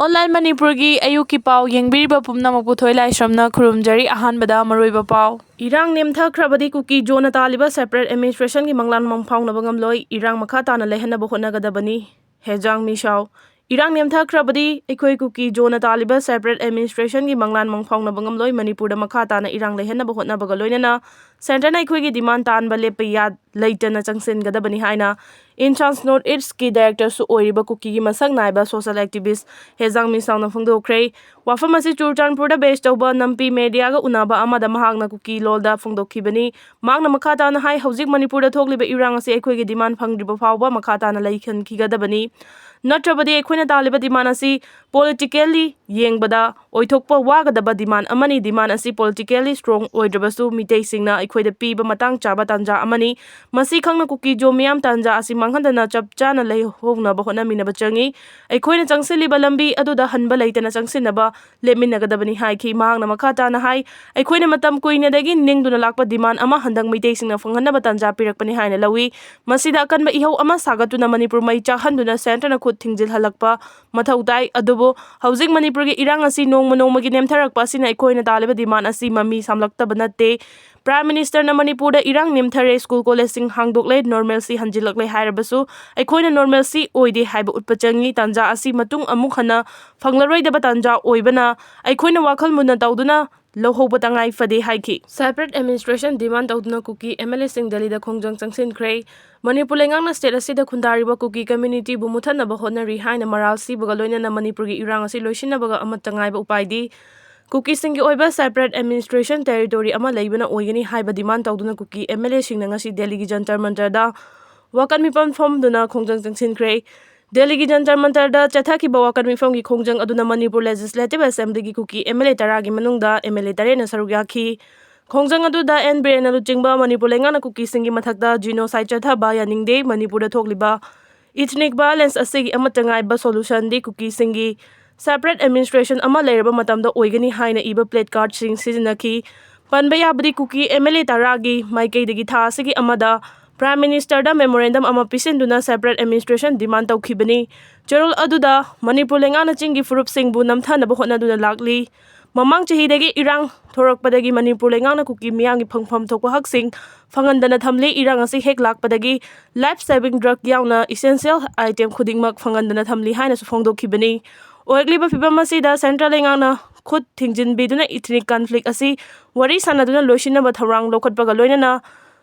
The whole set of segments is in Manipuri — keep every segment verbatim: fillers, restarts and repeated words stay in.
ꯑꯣꯟꯂꯥꯏꯟ ꯃꯅꯤꯄꯨꯔꯒꯤ ꯑꯌꯨꯛꯀꯤ ꯄꯥꯎ ꯌꯦꯡꯕꯤꯔꯤꯕ ꯄꯨꯝꯅꯃꯛꯄꯨ ꯊꯣꯏ ꯂꯥꯏꯁ꯭ꯔꯝꯅ ꯈꯨꯔꯨꯝꯖꯔꯤ꯫ ꯑꯍꯥꯟꯕꯗ ꯃꯔꯨꯑꯣꯏꯕ ꯄꯥꯎ꯫ ꯏꯔꯥꯡ ꯅꯦꯝꯊꯈ꯭ꯔꯕꯗꯤ ꯀꯨꯀꯤ ꯖꯣꯟꯅ ꯇꯥꯜꯂꯤꯕ separate administrationꯒꯤ ꯃꯪꯂꯥꯟ ꯃꯪ ꯐꯥꯎꯅꯕ ꯉꯝꯂꯣꯏ, ꯏꯔꯥꯡ ꯃꯈꯥ ꯇꯥꯅ ꯂꯩꯍꯟꯅꯕ ꯍꯣꯠꯅꯒꯗꯕꯅꯤ꯫ ꯍꯦꯖꯥꯡ ꯃꯤꯁꯥꯎ꯫ ꯏꯔꯥꯡ ꯅꯦꯝꯊꯈ꯭ꯔꯕꯗꯤ ꯑꯩꯈꯣꯏ ꯀꯨꯀꯤ ꯖꯣꯟꯅ ꯇꯥꯜꯂꯤꯕ separate administrationꯒꯤ ꯃꯪꯂꯥꯟ ꯃꯪ ꯐꯥꯎꯅꯕ ꯉꯝꯂꯣꯏ, ꯃꯅꯤꯄꯨꯔꯗ ꯃꯈꯥ ꯇꯥꯅ ꯏꯔꯥꯡ ꯂꯩꯍꯟꯅꯕ ꯍꯣꯠꯅꯕꯒ ꯂꯣꯏꯅꯅ centreꯅ ꯑꯩꯈꯣꯏꯒꯤ demand ꯇꯥꯟꯕ ꯂꯦꯞꯄ ꯌꯥ-, ꯂꯩꯇꯅ ꯆꯪꯁꯤꯟꯒꯗꯕꯅꯤ ꯍꯥꯏꯅ INSAANS North Eastꯀꯤ directorꯁꯨ ꯑꯣꯏꯔꯤꯕ ꯀꯨꯀꯤꯒꯤ ꯃꯁꯛ ꯅꯥꯏꯕ social activist ꯍꯦꯖꯥꯡ ꯃꯤꯁꯥꯎꯅ ꯐꯣꯡꯗꯣꯛꯈ꯭ꯔꯦ꯫ ꯋꯥꯐꯝ ꯑꯁꯤ ꯆꯨꯔꯆꯥꯟꯄꯨꯔꯗ base ꯇꯧꯕ ꯅꯝꯄꯤ mediaꯒ ꯎꯅꯕ ꯑꯃꯗ ꯃꯍꯥꯛꯅ ꯀꯨꯀꯤ ꯂꯣꯜꯗ ꯐꯣꯡꯗꯣꯛꯈꯤꯕꯅꯤ꯫ ꯃꯍꯥꯛꯅ ꯃꯈꯥ ꯇꯥꯅ ꯍꯥꯏ, ꯍꯧꯖꯤꯛ ꯃꯅꯤꯄꯨꯔꯗ ꯊꯣꯛꯂꯤꯕ ꯏꯔꯥꯡ ꯑꯁꯤ ꯑꯩꯈꯣꯏꯒꯤ demand ꯐꯪꯗ꯭ꯔꯤꯕ ꯐꯥꯎꯕ ꯃꯈꯥ ꯇꯥꯅ ꯂꯩꯍꯟꯈꯤꯒꯗꯕꯅꯤ꯫ ꯅꯠꯇ꯭ꯔꯕꯗꯤ ꯑꯩꯈꯣꯏꯅ ꯇꯥꯜꯂꯤꯕ demand ꯑꯁꯤ politically ꯌꯦꯡꯕꯗ ꯑꯣꯏꯊꯣꯛꯄ ꯋꯥꯒꯗꯕ demand ꯑꯃꯅꯤ꯫ Demand ꯑꯁꯤ politically strong ꯑꯣꯏꯗ꯭ꯔꯕꯁꯨ ꯃꯤꯇꯩꯁꯤꯡꯅ ꯑꯩꯈꯣꯏꯗ ꯄꯤꯕ ꯃꯇꯥꯡ ꯆꯥꯕ ꯇꯥꯟꯖꯥ ꯑꯃꯅꯤ꯫ ꯃꯁꯤ ꯈꯪꯅ ꯀꯨꯀꯤ ꯖꯣ ꯃꯤꯌꯥꯝ ꯇꯥꯟꯖꯥ ꯑꯁꯤ ꯃꯥꯡꯍꯟꯗꯅ ꯆꯞ ꯆꯥꯅ ꯂꯩꯍꯧꯅꯕ ꯍꯣꯠꯅꯃꯤꯟꯅꯕ ꯆꯪꯏ꯫ ꯑꯩꯈꯣꯏꯅ ꯆꯪꯁꯤꯜꯂꯤꯕ ꯂꯝꯕꯤ ꯑꯗꯨꯗ ꯍꯟꯕ ꯂꯩꯇꯅ ꯆꯪꯁꯤꯟꯅꯕ ꯂꯦꯞꯃꯤꯟꯅꯒꯗꯕꯅꯤ ꯍꯥꯏꯈꯤ꯫ ꯃꯍꯥꯛꯅ ꯃꯈꯥ ꯇꯥꯅ ꯍꯥꯏ, ꯑꯩꯈꯣꯏꯅ ꯃꯇꯝ ꯀꯨꯏꯅꯗꯒꯤ ꯅꯤꯡꯗꯨꯅ ꯂꯥꯛꯄ demand ꯑꯃ ꯍꯟꯗꯛ ꯃꯤꯇꯩꯁꯤꯡꯅ ꯐꯪꯍꯟꯅꯕ ꯇꯥꯟꯖꯥ ꯄꯤꯔꯛꯄꯅꯤ ꯍꯥꯏꯅ ꯂꯧꯏ꯫ ꯃꯁꯤꯗ ꯑꯀꯟꯕ ꯏꯍꯧ ꯑꯃ ꯁꯥꯒꯠꯇꯨꯅ ꯃꯅꯤꯄꯨꯔ ꯃꯩ ꯆꯥꯛꯍꯟꯗꯨꯅ centreꯅ ꯈꯨꯠ ꯊꯤꯡꯖꯤꯜꯍꯜꯂꯛꯄ ꯃꯊꯧ ꯇꯥꯏ꯫ ꯑꯗꯨꯕꯨ ꯍꯧꯖꯤꯛ ꯃꯅꯤꯄꯨꯔꯒꯤ ꯏꯔꯥꯡ ꯑꯁꯤ ꯅꯣꯡꯃ ꯅꯣꯡꯃꯒꯤ ꯅꯦꯝꯊꯔꯛꯄ ꯑꯁꯤꯅ ꯑꯩꯈꯣꯏꯅ ꯇꯥꯜꯂꯤꯕ demand ꯑꯁꯤ ꯃꯃꯤ ꯁꯥꯝꯂꯛꯇꯕ ꯅꯠꯇꯦ꯫ Prime Ministerꯅ ꯃꯅꯤꯄꯨꯔꯗ ꯏꯔꯥꯡ ꯅꯦꯝꯊꯔꯦ, school collegeꯁꯤꯡ ꯍꯥꯡꯗꯣꯛꯂꯦ, normalcy ꯍꯟꯖꯤꯜꯂꯛꯂꯦ ꯍꯥꯏꯔꯕꯁꯨ ꯑꯩꯈꯣꯏꯅ normalcy ꯑꯣꯏꯗꯦ ꯍꯥꯏꯕ ꯎꯠꯄ ꯆꯪꯏ꯫ ꯇꯥꯟꯖꯥ ꯑꯁꯤ ꯃꯇꯨꯡ ꯑꯃꯨꯛ ꯍꯟꯅ ꯐꯪꯂꯔꯣꯏꯗꯕ ꯇꯥꯟꯖꯥ ꯑꯣꯏꯕꯅ ꯑꯩꯈꯣꯏꯅ ꯋꯥꯈꯜ ꯃꯨꯟꯅ ꯇꯧꯗꯨꯅ ꯂꯧꯍꯧꯕ ꯇꯉꯥꯏ ꯐꯗꯦ ꯍꯥꯏꯈꯤ꯫ Separate administration demand ꯇꯧꯗꯨꯅ ꯀꯨꯀꯤ MLAꯁꯤꯡ ꯗꯦꯜꯂꯤꯗ ꯈꯣꯡꯖꯪ ꯆꯪꯁꯤꯟꯈ꯭ꯔꯦ꯫ ꯃꯅꯤꯄꯨꯔ ꯂꯩꯉꯥꯛꯅ state ꯑꯁꯤꯗ ꯈꯨꯟꯗꯥꯔꯤꯕ ꯀꯨꯀꯤ communityꯕꯨ ꯃꯨꯠꯊꯠꯅꯕ ꯍꯣꯠꯅꯔꯤ ꯍꯥꯏꯅ ꯃꯔꯥꯜ ꯁꯤꯕꯒ ꯂꯣꯏꯅꯅ ꯃꯅꯤꯄꯨꯔꯒꯤ ꯏꯔꯥꯡ ꯑꯁꯤ ꯂꯣꯏꯁꯤꯟꯅꯕꯒ ꯑꯃꯠꯇ ꯉꯥꯏꯕ ꯎꯄꯥꯏꯗꯤ ꯀꯨꯀꯤꯁꯤꯡꯒꯤ ꯑꯣꯏꯕ separate administration territory ꯑꯃ ꯂꯩꯕꯅ ꯑꯣꯏꯒꯅꯤ ꯍꯥꯏꯕ demand ꯇꯧꯗꯨꯅ ꯀꯨꯀꯤ MLAꯁꯤꯡꯅ ꯉꯁꯤ ꯗꯦꯜꯂꯤꯒꯤ ꯖꯟꯇꯔ ꯃꯟꯇꯔꯗ ꯋꯥꯀꯠ ꯃꯤꯐꯝ ꯐꯝꯗꯨꯅ ꯈꯣꯡꯖꯪ ꯆꯪꯁꯤꯟꯈ꯭ꯔꯦ꯫ ꯗꯦꯜꯂꯤꯒꯤ ꯖꯟꯇꯔ ꯃꯟꯇꯔꯗ ꯆꯠꯊꯈꯤꯕ ꯋꯥꯀꯠ ꯃꯤꯐꯝꯒꯤ ꯈꯣꯡꯖꯪ ꯑꯗꯨꯅ ꯃꯅꯤꯄꯨꯔ Legislative Assemblyꯒꯤ ꯀꯨꯀꯤ MLA ꯇꯔꯥꯒꯤ ꯃꯅꯨꯡꯗ MLA ꯇꯔꯦꯠꯅ ꯁꯔꯨꯛ ꯌꯥꯈꯤ꯫ ꯈꯣꯡꯖꯪ ꯑꯗꯨꯗ ꯑꯦꯟ ꯕꯤꯔꯦꯟꯅ ꯂꯨꯆꯤꯡꯕ ꯃꯅꯤꯄꯨꯔ ꯂꯩꯉꯥꯛꯅ ꯀꯨꯀꯤꯁꯤꯡꯒꯤ ꯃꯊꯛꯇ genocide ꯆꯠꯊꯕ ꯌꯥꯅꯤꯡꯗꯦ, ꯃꯅꯤꯄꯨꯔꯗ ꯊꯣꯛꯂꯤꯕ ethnic violence ꯑꯁꯤꯒꯤ ꯑꯃꯠꯇ ꯉꯥꯏꯕ solutionꯗꯤ ꯀꯨꯀꯤꯁꯤꯡꯒꯤ separate administration ꯑꯃ ꯂꯩꯔꯕ ꯃꯇꯝꯗ ꯑꯣꯏꯒꯅꯤ ꯍꯥꯏꯅ ꯏꯕ placardꯁꯤꯡ ꯁꯤꯖꯤꯟꯅꯈꯤ꯫ ꯄꯟꯕ ꯌꯥꯕꯗꯤ ꯀꯨꯀꯤ MLA ꯇꯔꯥꯒꯤ ꯃꯥꯏꯀꯩꯗꯒꯤ ꯊꯥ ꯑꯁꯤꯒꯤ ꯑꯃꯗ Prime Ministerꯗ memorandum ꯑꯃ ꯄꯤꯁꯤꯟꯗꯨꯅ separate administration demand ꯇꯧꯈꯤꯕꯅꯤ꯫ ꯆꯦꯔꯣꯜ ꯑꯗꯨꯗ ꯃꯅꯤꯄꯨꯔ ꯂꯩꯉꯥꯛꯅ ꯆꯤꯡꯒꯤ ꯐꯨꯔꯨꯞꯁꯤꯡꯕꯨ ꯅꯝꯊꯅꯕ ꯍꯣꯠꯅꯗꯨꯅ ꯂꯥꯛꯂꯤ꯫ ꯃꯃꯥꯡ ꯆꯍꯤꯗꯒꯤ ꯏꯔꯥꯡ ꯊꯣꯔꯛꯄꯗꯒꯤ ꯃꯅꯤꯄꯨꯔ ꯂꯩꯉꯥꯛꯅ ꯀꯨꯀꯤ ꯃꯤꯌꯥꯝꯒꯤ ꯐꯪꯐꯝ ꯊꯣꯛꯄ ꯍꯛꯁꯤꯡ ꯐꯪꯍꯟꯗꯅ ꯊꯝꯂꯤ꯫ ꯏꯔꯥꯡ ꯑꯁꯤ ꯍꯦꯛ ꯂꯥꯛꯄꯗꯒꯤ life saving drug ꯌꯥꯎꯅ essential item ꯈꯨꯗꯤꯡꯃꯛ ꯐꯪꯍꯟꯗꯅ ꯊꯝꯂꯤ ꯍꯥꯏꯅꯁꯨ ꯐꯣꯡꯗꯣꯛꯈꯤꯕꯅꯤ꯫ ꯑꯣꯏꯔꯛꯂꯤꯕ ꯐꯤꯕꯝ ꯑꯁꯤꯗ central ꯂꯩꯉꯥꯛꯅ ꯈꯨꯠ ꯊꯤꯡꯖꯤꯟꯕꯤꯗꯨꯅ ethnic conflict ꯑꯁꯤ ꯋꯥꯔꯤ ꯁꯥꯟꯅꯗꯨꯅ ꯂꯣꯏꯁꯤꯟꯅꯕ ꯊꯧꯔꯥꯡ ꯂꯧꯈꯠꯄꯒ ꯂꯣꯏꯅꯅ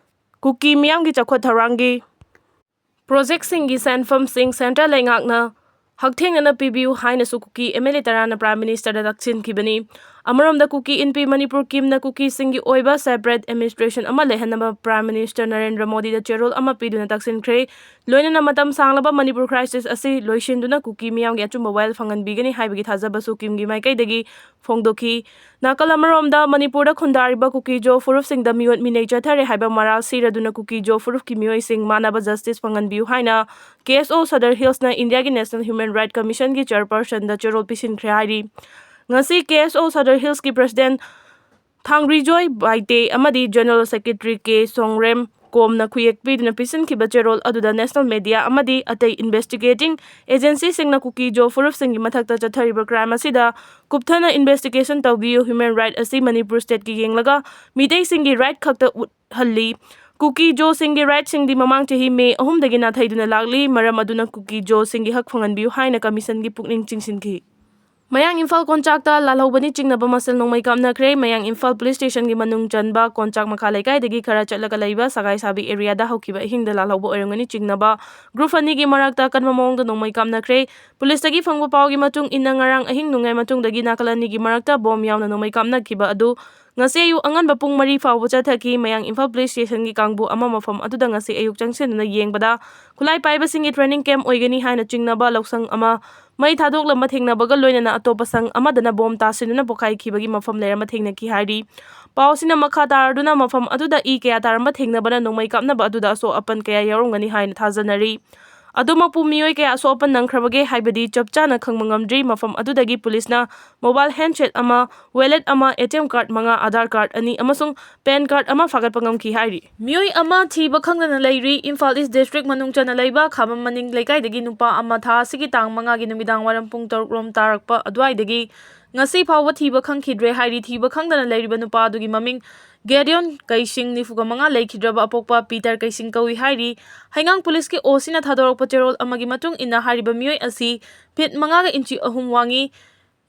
ꯀꯨꯀꯤ ꯃꯤꯌꯥꯝꯒꯤ ꯆꯥꯎꯈꯠ ꯊꯧꯔꯥꯡꯒꯤ projectꯁꯤꯡꯒꯤ ꯁꯦꯟꯐꯝꯁꯤꯡ central ꯂꯩꯉꯥꯛꯅ ꯍꯛꯊꯦꯡꯅꯅ ꯄꯤꯕꯤꯌꯨ ꯍꯥꯏꯅꯁꯨ ꯀꯨꯀꯤ MLA ꯇꯔꯥꯅ Prime Ministerꯗ ꯇꯛꯁꯤꯟꯈꯤꯕꯅꯤ꯫ ꯑꯃꯔꯣꯝꯗ ꯀꯨꯀꯤ ꯏꯟꯄꯤ ꯃꯅꯤꯄꯨꯔ ꯀꯤꯝꯅ ꯀꯨꯀꯤꯁꯤꯡꯒꯤ ꯑꯣꯏꯕ separate administration ꯑꯃ ꯂꯩꯍꯟꯅꯕ Prime Minister ꯅꯔꯦꯟꯗ꯭ꯔ ꯃꯣꯗꯤꯗ ꯆꯦꯔꯣꯜ ꯑꯃ ꯄꯤꯗꯨꯅ ꯇꯛꯁꯤꯟꯈ꯭ꯔꯦ꯫ ꯂꯣꯏꯅꯅ ꯃꯇꯝ ꯁꯥꯡꯂꯕ ꯃꯅꯤꯄꯨꯔ crisis ꯑꯁꯤ ꯂꯣꯏꯁꯤꯟꯗꯨꯅ ꯀꯨꯀꯤ ꯃꯤꯌꯥꯝꯒꯤ ꯑꯆꯨꯝꯕ ꯋꯥꯌꯦꯜ ꯐꯪꯍꯟꯕꯤꯒꯅꯤ ꯍꯥꯏꯕꯒꯤ ꯊꯥꯖꯕꯁꯨ ꯀꯤꯝꯒꯤ ꯃꯥꯏꯀꯩꯗꯒꯤ ꯐꯣꯡꯗꯣꯛꯈꯤ꯫ ꯅꯥꯀꯜ ꯑꯃꯔꯣꯝꯗ ꯃꯅꯤꯄꯨꯔꯗ ꯈꯨꯟꯗꯥꯔꯤꯕ ꯀꯨꯀꯤ ꯖꯣ ꯐꯨꯔꯨꯞꯁꯤꯡꯗ ꯃꯤꯑꯣꯠ ꯃꯤꯅꯩ ꯆꯠꯊꯔꯦ ꯍꯥꯏꯕ ꯃꯔꯥꯜ ꯁꯤꯔꯗꯨꯅ ꯀꯨꯀꯤ ꯖꯣ ꯐꯨꯔꯨꯞꯀꯤ ꯃꯤꯑꯣꯏꯁꯤꯡ ꯃꯥꯟꯅꯕ justice ꯐꯪꯍꯟꯕꯤꯌꯨ ꯍꯥꯏꯅ KSO Sadar Hillsꯅ Indiaꯒꯤ National Human Right Commissionꯒꯤ chairpersonꯗ ꯆꯦꯔꯣꯜ ꯄꯤꯁꯤꯟꯈ꯭ꯔꯦ ꯍꯥꯏꯔꯤ꯫ ꯉꯁꯤ KSO Sadar Hillsꯀꯤ president ꯊꯥꯡꯒ꯭ꯔꯤꯖꯣꯏ ꯕꯥꯏꯇꯦ ꯑꯃꯗꯤ General Secretary ꯀꯦ ꯁꯣꯡꯔꯦꯝ ꯀꯣꯝꯅ ꯈꯨꯌꯦꯛ ꯄꯤꯗꯨꯅ ꯄꯤꯁꯤꯟꯈꯤꯕ ꯆꯦꯔꯣꯜ ꯑꯗꯨꯗ national media ꯑꯃꯗꯤ ꯑꯇꯩ investigating agencyꯁꯤꯡꯅ ꯀꯨꯀꯤ ꯖꯣ ꯐꯨꯔꯨꯞꯁꯤꯡꯒꯤ ꯃꯊꯛꯇ ꯆꯠꯊꯔꯤꯕ crime ꯑꯁꯤꯗ ꯀꯨꯞꯊꯅ investigation ꯇꯧꯕꯤꯌꯨ, human right ꯑꯁꯤ ꯃꯅꯤꯄꯨꯔ stateꯀꯤ ꯌꯦꯡꯂꯒ ꯃꯤꯇꯩꯁꯤꯡꯒꯤ right ꯈꯛꯇ ꯎꯠꯍꯜꯂꯤ, ꯀꯨꯀꯤ ꯖꯣꯁꯤꯡꯒꯤ rightꯁꯤꯡꯗꯤ ꯃꯃꯥꯡ ꯆꯍꯤ ꯃꯦ ꯑꯍꯨꯝꯗꯒꯤ ꯅꯥꯊꯩꯗꯨꯅ ꯂꯥꯛꯂꯤ, ꯃꯔꯝ ꯑꯗꯨꯅ ꯀꯨꯀꯤ ꯖꯣꯁꯤꯡꯒꯤ ꯍꯛ ꯐꯪꯍꯟꯕꯤꯌꯨ ꯍꯥꯏꯅ commissionꯒꯤ ꯄꯨꯛꯅꯤꯡ ꯆꯤꯡꯁꯤꯟꯈꯤ꯫ ꯃꯌꯥꯡ ꯏꯝꯐꯥꯜ ꯀꯣꯟꯆꯥꯛꯇ ꯂꯥꯜꯍꯧꯕꯅꯤ ꯆꯤꯡꯅꯕ ꯃꯁꯦꯜ ꯅꯣꯡꯃꯩ ꯀꯥꯞꯅꯈ꯭ꯔꯦ꯫ ꯃꯌꯥꯡ ꯏꯝꯐꯥꯜ police stationꯒꯤ ꯃꯅꯨꯡ ꯆꯟꯕ ꯀꯣꯟꯆꯥꯛ ꯃꯈꯥ ꯂꯩꯀꯥꯏꯗꯒꯤ ꯈꯔ ꯆꯠꯂꯒ ꯂꯩꯕ ꯁꯒꯥꯏ ꯁꯥꯕꯤ areaꯗ ꯍꯧꯈꯤꯕ ꯑꯍꯤꯡꯗ ꯂꯥꯜꯍꯧꯕ ꯑꯣꯏꯔꯝꯒꯅꯤ ꯆꯤꯡꯅꯕ group ꯑꯅꯤꯒꯤ ꯃꯔꯛꯇ ꯑꯀꯟꯕ ꯃꯑꯣꯡꯗ ꯅꯣꯡꯃꯩ ꯀꯥꯞꯅꯈ꯭ꯔꯦ꯫ Policeꯇꯒꯤ ꯐꯪꯕ ꯄꯥꯎꯒꯤ ꯃꯇꯨꯡ ꯏꯟꯅ, ꯉꯔꯥꯡ ꯑꯍꯤꯡ ꯅꯣꯡꯌꯥꯏ ꯃꯇꯨꯡꯗꯒꯤ ꯅꯥꯀꯜ ꯑꯅꯤꯒꯤ ꯃꯔꯛꯇ bomb ꯌꯥꯎꯅ ꯅꯣꯡꯃꯩ ꯀꯥꯞꯅꯈꯤꯕ ꯑꯗꯨ ꯉꯁꯤ ꯑꯌꯨꯛ ꯑꯉꯟꯕ ꯄꯨꯡ ꯃꯔꯤ ꯐꯥꯎꯕ ꯆꯠꯊꯈꯤ꯫ ꯃꯌꯥꯡ ꯏꯝꯐꯥꯜ police stationꯒꯤ ꯀꯥꯡꯕꯨ ꯑꯃ ꯃꯐꯝ ꯑꯗꯨꯗ ꯉꯁꯤ ꯑꯌꯨꯛ ꯆꯪꯁꯤꯟꯗꯨꯅ ꯌꯦꯡꯕꯗ, ꯈꯨꯠꯂꯥꯏ ꯄꯥꯏꯕꯁꯤꯡꯒꯤ training camp ꯑꯣꯏꯒꯅꯤ ꯍꯥꯏꯅ ꯆꯤꯡꯅꯕ ꯂꯧꯁꯪ ꯑꯃ ꯃꯩ ꯊꯥꯗꯣꯛꯂꯝꯕ ꯊꯦꯡꯅꯕꯒ ꯂꯣꯏꯅꯅ ꯑꯇꯣꯞꯄ ꯁꯪ ꯑꯃꯗꯅ bomb ꯇꯥꯁꯤꯟꯗꯨꯅ ꯄꯣꯈꯥꯏꯈꯤꯕꯒꯤ ꯃꯐꯝ ꯂꯩꯔꯝꯕ ꯊꯦꯡꯅꯈꯤ ꯍꯥꯏꯔꯤ꯫ ꯄꯥꯎ ꯑꯁꯤꯅ ꯃꯈꯥ ꯇꯥꯔꯗꯨꯅ ꯃꯐꯝ ꯑꯗꯨꯗ ꯏ ꯀꯌꯥ ꯇꯥꯔꯝꯕ ꯊꯦꯡꯅꯕꯅ ꯅꯣꯡꯃꯩ ꯀꯥꯞꯅꯕ ꯑꯗꯨꯗ ꯑꯁꯣꯛ ꯑꯄꯟ ꯀꯌꯥ ꯌꯥꯎꯔꯝꯒꯅꯤ ꯍꯥꯏꯅ ꯊꯥꯖꯅꯔꯤ꯫ ꯑꯗꯨꯃꯛꯄꯨ ꯃꯤꯑꯣꯏ ꯀꯌꯥ ꯑꯁꯣꯛ ꯑꯄꯟ ꯅꯪꯈ꯭ꯔꯕꯒꯦ ꯍꯥꯏꯕꯗꯤ ꯆꯞ ꯆꯥꯅ ꯈꯪꯕ ꯉꯝꯗ꯭ꯔꯤ꯫ ꯃꯐꯝ ꯑꯗꯨꯗꯒꯤ ꯄꯨꯂꯤꯁꯅ mobile handset ꯑꯃ, wallet ꯑꯃ, ATM card ꯃꯉꯥ, Aadhaar card ꯑꯅꯤ ꯑꯃꯁꯨꯡ PAN card ꯑꯃ ꯐꯥꯒꯠꯄ ꯉꯝꯈꯤ ꯍꯥꯏꯔꯤ꯫ ꯃꯤꯑꯣꯏ ꯑꯃ ꯊꯤꯕ ꯈꯪꯗꯅ ꯂꯩꯔꯤ꯫ ꯏꯝꯐꯥꯜ East District ꯃꯅꯨꯡ ꯆꯟꯅ ꯂꯩꯕ ꯈꯥꯕꯝ ꯃꯅꯤꯡ ꯂꯩꯀꯥꯏꯗꯒꯤ ꯅꯨꯄꯥ ꯑꯃ ꯊꯥ ꯑꯁꯤꯒꯤ ꯇꯥꯡ ꯃꯉꯥꯒꯤ ꯅꯨꯃꯤꯗꯥꯡ ꯋꯥꯏꯔꯝ ꯄꯨꯡ ꯇꯔꯨꯛ ꯔꯣꯝ ꯇꯥꯔꯛꯄ ꯑꯗꯨꯋꯥꯏꯗꯒꯤ ꯉꯁꯤ ꯐꯥꯎꯕ ꯊꯤꯕ ꯈꯪꯈꯤꯗ꯭ꯔꯦ ꯍꯥꯏꯔꯤ꯫ ꯊꯤꯕ ꯈꯪꯗꯅ ꯂꯩꯔꯤꯕ ꯅꯨꯄꯥ ꯑꯗꯨꯒꯤ ꯃꯃꯤꯡ ꯒꯦꯗꯤꯌꯣꯟ ꯀꯩꯁꯤꯡ, ꯅꯤꯐꯨꯒ ꯃꯉꯥ, ꯂꯩꯈꯤꯗ꯭ꯔꯕ ꯑꯄꯣꯛꯄ ꯄꯤꯇꯔ ꯀꯩꯁꯤꯡ ꯀꯧꯏ ꯍꯥꯏꯔꯤ꯫ ꯍꯩꯉꯥꯡ ꯄꯨꯂꯤꯁꯀꯤ OCꯅ ꯊꯥꯗꯣꯔꯛꯄ ꯆꯦꯔꯣꯜ ꯑꯃꯒꯤ ꯃꯇꯨꯡ ꯏꯟꯅ ꯍꯥꯏꯔꯤꯕ ꯃꯤꯑꯣꯏ ꯑꯁꯤ feet ꯃꯉꯥꯒ inch ꯑꯍꯨꯝ ꯋꯥꯡꯉꯤ,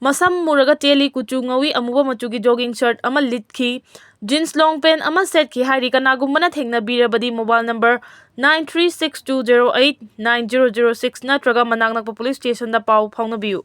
ꯃꯁꯝ ꯃꯨꯔꯒ ꯇꯦꯜꯂꯤ, ꯀꯨꯆꯨ ꯉꯧꯏ, ꯑꯃꯨꯕ ꯃꯆꯨꯒꯤ jogging shirt ꯑꯃ ꯂꯤꯠꯈꯤ, jeans long pant ꯑꯃ ꯁꯦꯠꯈꯤ ꯍꯥꯏꯔꯤ꯫ ꯀꯅꯥꯒꯨꯝꯕꯅ ꯊꯦꯡꯅꯕꯤꯔꯕꯗꯤ mobile number nine three six two zero eight nine zero zero six ꯅꯠꯇ꯭ꯔꯒ ꯃꯅꯥꯛ ꯅꯛꯄ police stationꯗ ꯄꯥꯎ ꯐꯥꯎꯅꯕꯤꯌꯨ꯫